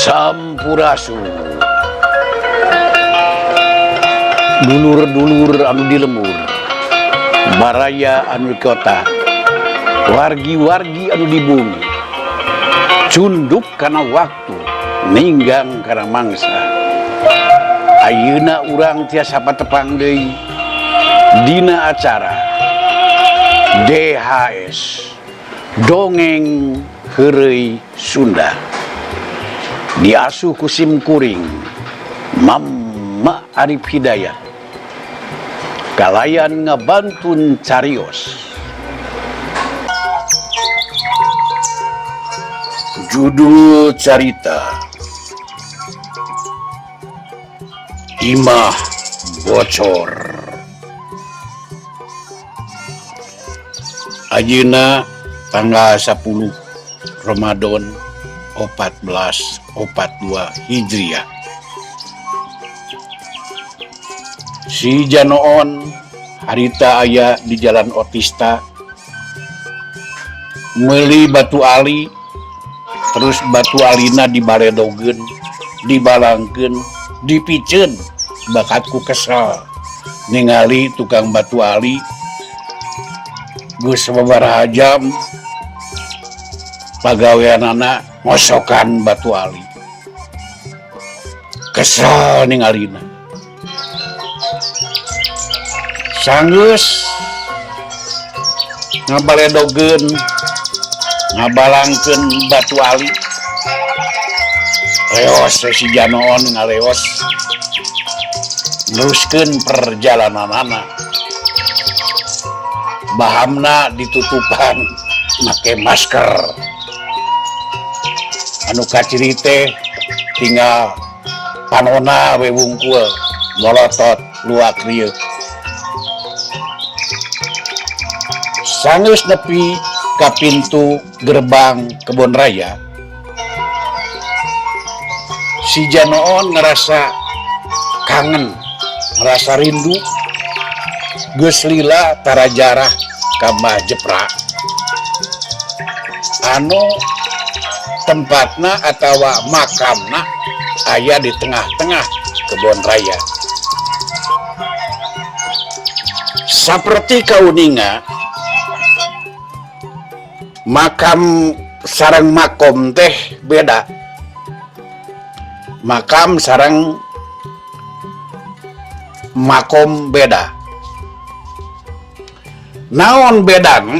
Sampurasun. Dulur-dulur anu di lembur, baraya anu di kota, wargi-wargi anu di bumi, cunduk kana waktu, ninggang kana mangsa. Ayeuna urang tiasa patepang deui dina acara DHS, Dongeng Heureuy Sunda, diasuh ku sim kuring Mama Arif Hidayat kalayan ngabantun carios. Judul carita, Imah Bocor. Ayeuna tanggal 10 Ramadan 1442 Hijriah. Si Janoon harita aya di Jalan Otista, meuli batu ali, terus batu alina dibaledogeun, dibalangkeun, dipiceun. Bakat ku kesel ningali tukang batu ali geus sababaraha jam pagaweanana ngosokan batu ali. Kesel ningalina. Sanggeus ngabaledogeun, ngabalangkeun batu ali, leos si Janoon ngaleos neruskeun perjalananana. Bahamna ditutupan make masker, anu kaciri teh tinggal panona we wungkul, molotot luak rieuk. Sanggeus nepi ka pintu gerbang kebon raya, si Janoon ngerasa kangen, ngerasa rindu. Geus lila tarajarah ka Mbah Jepra anu tempatna atawa makamna aya di tengah-tengah kebon raya. Saperti kauninga, makam sareng makom teh beda. Makam sareng makom beda. Naon bedan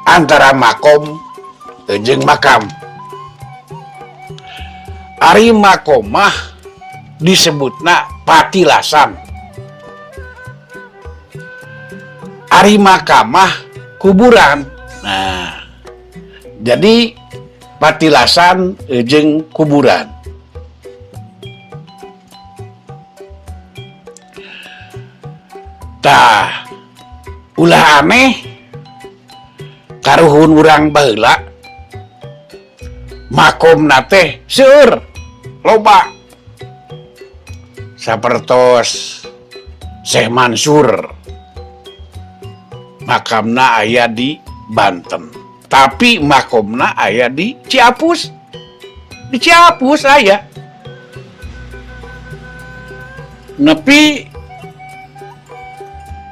antara makom jeung makam? Ari makom mah disebutna patilasan, ari makam mah kuburan. Nah, jadi patilasan jeung kuburan. Tah, ulah aneh, karuhun urang baheula makomna teh seueur loba, sapertos Syekh Mansur makamna aya di Banten, tapi makomna aya di Ciapus. Di Ciapus aya. Nepi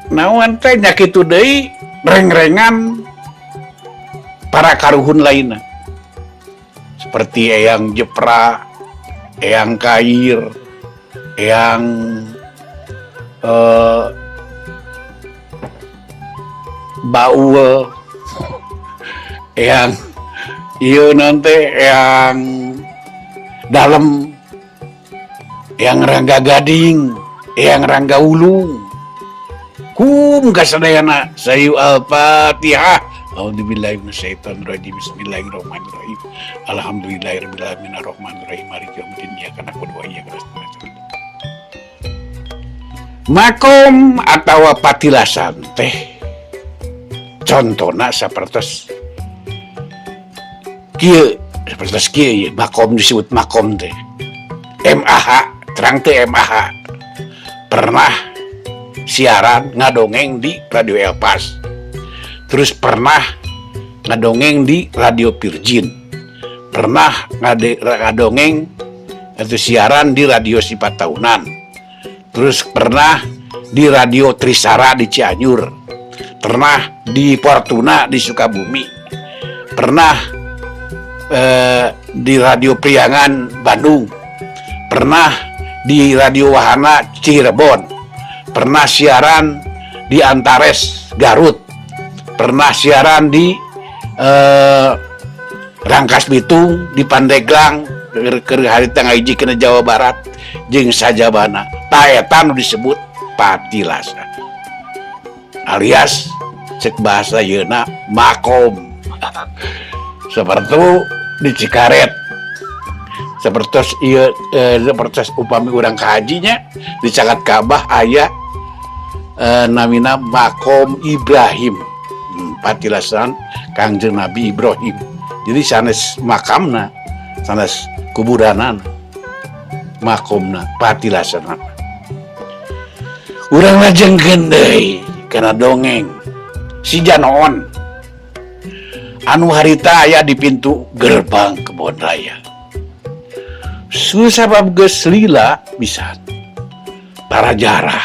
naon teh nya kitu deui rengrengan para karuhun lainna, seperti Eyang Jepra, Eyang Kair, Eyang Baul, Eyang ieu nanti, Eyang Dalem, Eyang Rangga Gading, Eyang Rangga Wulung. Kum kasadayana sayu al-Fatihah. A'udzubillahi minasyaitonirrajim. Bismillahirrahmanirrahim. Alhamdulillahirabbil alamin arrahmanirrahim maliki yaumiddin iyyaka na'budu wa iyyaka nasta'in. Makom atawa patilasan teh contona sapertos kieu, sapertos kieu ieu makom, disebut makom teh. MAH, terang teh MAH pernah siaran ngadongeng di Radio Elpas, terus pernah ngadongeng di Radio Virgin, Pernah ngadongeng atau siaran di Radio Sipataunan, terus pernah di Radio Trisara di Cianjur, pernah di Fortuna di Sukabumi, pernah di Radio Priangan Bandung, pernah di Radio Wahana Cirebon, pernah siaran di Antares Garut, pernah siaran di Rangkas Bitung, di Pandeglang, keur harita ngahijikeun Jawa Barat jeung sajabana. Tah, eta nu disebut patilasan alias cek bahasa yeuna makom. Seperti di Cikaret, seperti ieu, seperti upami urang ka hajinya di caket Ka'bah aya namina Makom Ibrahim, patilasan Kangjeng Nabi Ibrahim. Jadi sanes makamna, sanes kuburanan, makomna, patilasan. Urang lajengkeun deui kana dongeng si Janoon anu harita aya di pintu gerbang kebon raya. Susabab geus lila bisa tara jarah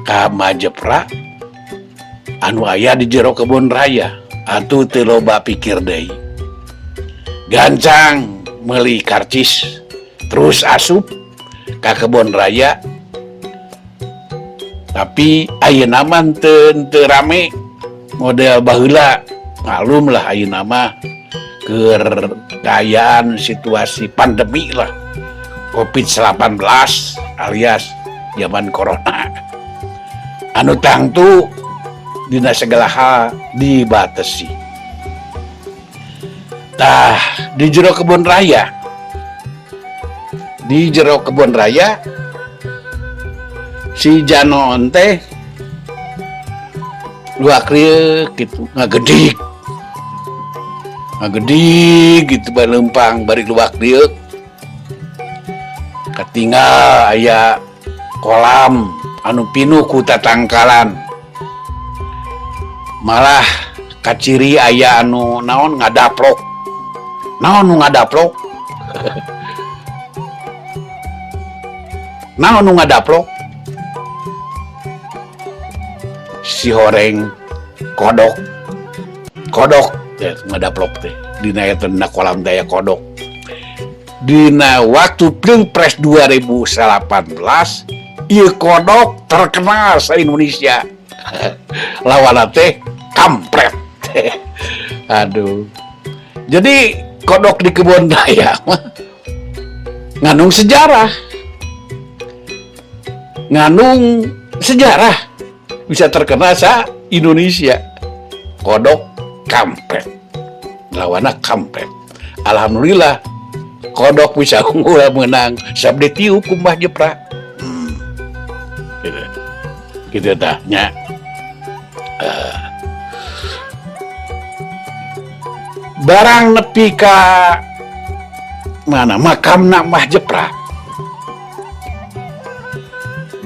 ka Majepra anu aya di jero kebon raya. Atuh teu loba pikir deui, gancang meuli karcis terus asup ka kebon raya. Tapi ayeuna mah teu rame model baheula. Maklum lah, ayeuna mah keur kaayaan situasi pandemi lah, Covid-19 alias zaman corona anu tangtu dina segala hal dibatasi. Tah, di jero kebun raya, di jero kebun raya, si Janoon teh luak rieu gitu, ngagedik ngagedik gitu, bari lempang bari luak rieuk. Katinggal aya kolam anu pinuh ku tatangkalan, malah kaciri aya anu naon ngadaplok. Naon nu ngadaplok? Naon nu ngadaplok? Si horeng kodok. Kodok teh ngadaplok teh dina eta, dina kolam teh aya kodok. Dina waktu Pilpres 2018 ieu kodok terkenal sa Indonesia, lawan teh kampret. Aduh, jadi kodok di kebun raya mah ngandung sejarah, ngandung sejarah bisa terkenal sa Indonesia. Kodok kampret, lawanna kampret. Alhamdulillah kodok bisa unggul, menang sabab ditiup ku Mbah Jepra. Gitu gitu tah nya. Barang nepi ka mana makamna Mbah Jepra,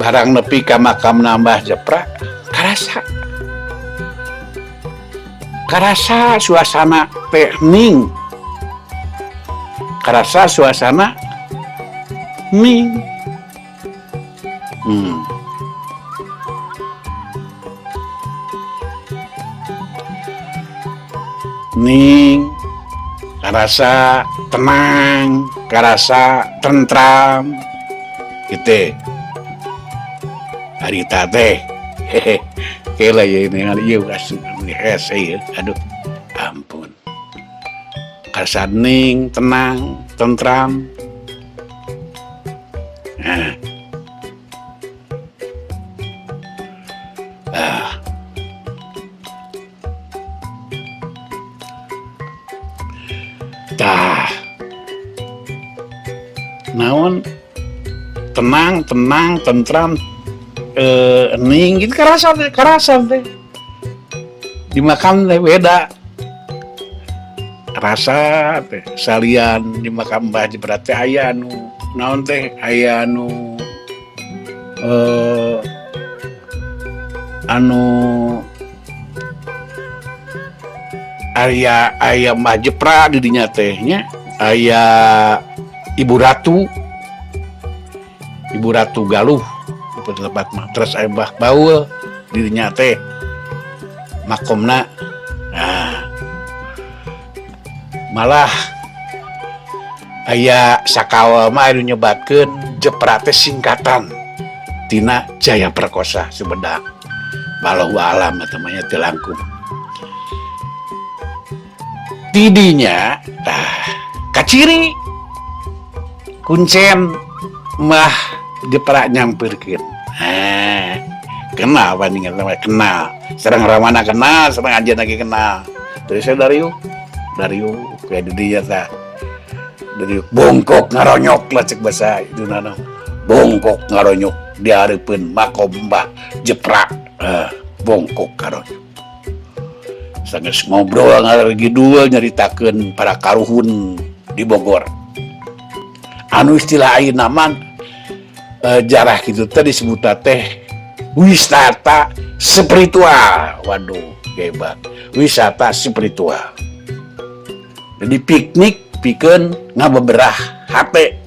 barang nepi ka makamna Mbah Jepra, karasa karasa suasana teh ning, karasa suasana ning. Ning, karasa tenang, karasa tentram gitu harita teh. Hehe, kela ya ini ieu asup hese ya. Aduh ampun, karasa ning, tenang, tentram. Nah. Ah. Tah. Naon tenang, tenang, tentram, ning gitu, karasa teh, karasa teh. Di makam teh beda. Rasa teh salian di makam Mbah Jepra teh aya anu naon teh, aya anu anu Aya aya Mbah Jepra di dinya teh nya, aya Ibu Ratu, Ibu Ratu Galuh tempat mah. Terus aya Mbah Baul di dinya teh makomna. Nah, malah aya sakawa mah anu nyebatkeun Jepra teh singkatan tina Jaya Perkosa Sumedang. Wallahu alam eta mah nya, teu langkung. Tidinya tah kaciri kuncen Mbah Jepra nyamperkeun. Nah, kenal bandingan sama kenal. Sareng Ramana kenal, sareng anjeunna ge kenal. Terus saya dariuk, dariuk kayak di dinya tah. Dariuk bongkok ngaronyok lah cek bahasa itu nana. Bongkok ngaronyok di hareupeun makom Mbah Jepra. Bongkok ngaronyok. Sanggeus ngobrol ngalor ngidul nyaritakeun para karuhun di Bogor. Anu istilah ayeuna mah jarah kitu teh disebutna teh wisata spiritual. Waduh, hebat. Wisata spiritual. Jadi piknik pikeun ngabeberah hate.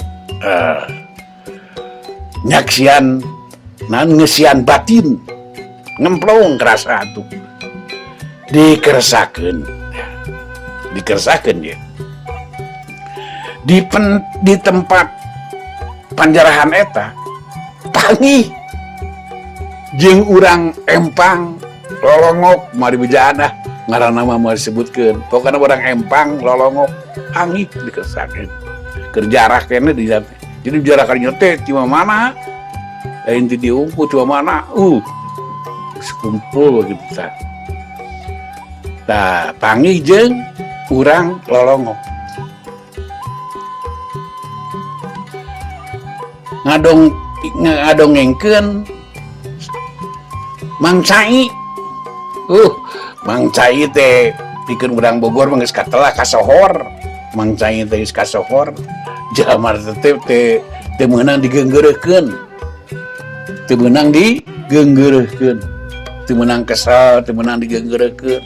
Nyaksian nan ngeusian batin. Ngemplong kerasa atuh. Dikersakeun. Dikersakeun ya. Di tempat panjarahan eta panggih jeung urang Empang Lolongok, mari bejaan ah ngaranna mah moal disebutkeun, pokokna urang Empang Lolongok panggih dikersakeun keur jarah keneh di dinya teh. Jadi jarah ka dinya teh ti mana, lain ti dieu unggul, ti mana, geus kumpul gitu tah. Tah, panggih jeung urang Lolongok ngadongengkeun Mang Cai. Mang Cai teh pikeun urang Bogor mah geus katelah kasohor. Mang Cai teh geus kasohor. Jalma teh teh teu meunang digeunggeureuhkeun. Teu meunang digeunggeureuhkeun. Teu meunang kesel, teu meunang digeunggeureuhkeun.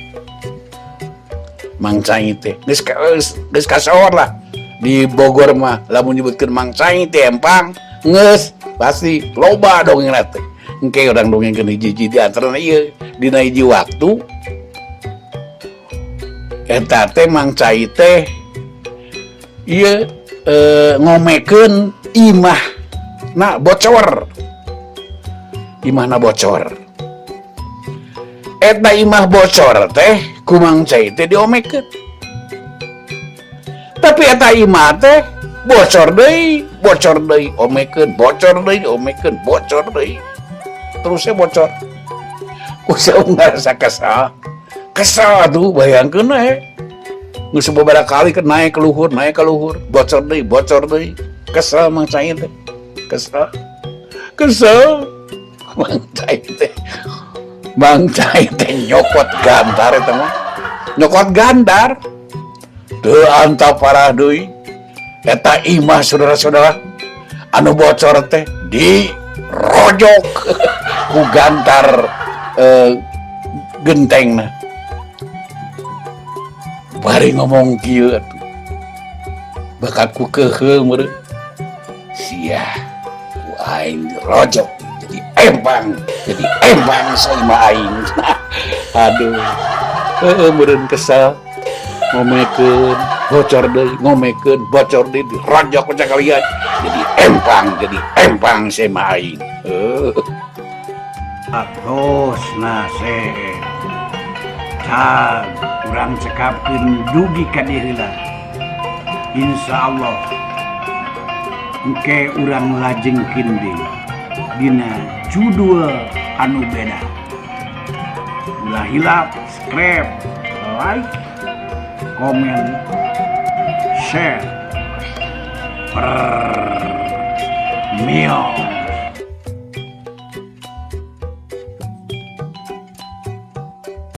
Mang Cai teh geus kasohor lah di Bogor mah, lamun nyebutkeun Mang Cai teh Empang geus pasti loba dongengna teh. Engke urang dongengkeun hiji-hiji di antarana ieu dina hiji waktu eta teh Mang Cai teh ieu ngomekeun imahna bocor. Imahna bocor. Eta imah bocor teh ku Mang Cai teh diomekeun. Tapi eta imah teh bocor deui, bocor deui, omekeun, bocor deui, omekeun, bocor deui. Terusnya bocor. Ku saung ngarasa kesal. Kesal atuh bayangkeun we. Geus sababaraha kali ke naik ke luhur, naik ke luhur, bocor deui, bocor deui. Kesel Mang Cai teh. Kesel. Kesel. Mang Cai teh. Mang Cai teh nyokot gantar eta mah. Nyokot gantar. Teu antap parah deui. Eta imah saudara-saudara anu bocor teh dirojok ku gantar gentengna. Bari ngomong kieu atuh. Bakal ku keheul meureun. Sia ku aing dirojok jadi empang saimah aing. Aduh. Heeh meureun kesel. Ngomekeun, bocor deui, ngomekeun, bocor deui, dirojok ku sakalian. Jadi empang saimah aing. Heuh. Atos nase. Cag urang cekapkeun dugi ka dieu heula. Insyaallah engke urang lajengkeun deui dina judul anu beda. Ulah hilap subscribe, like, komen, share. Per Mio.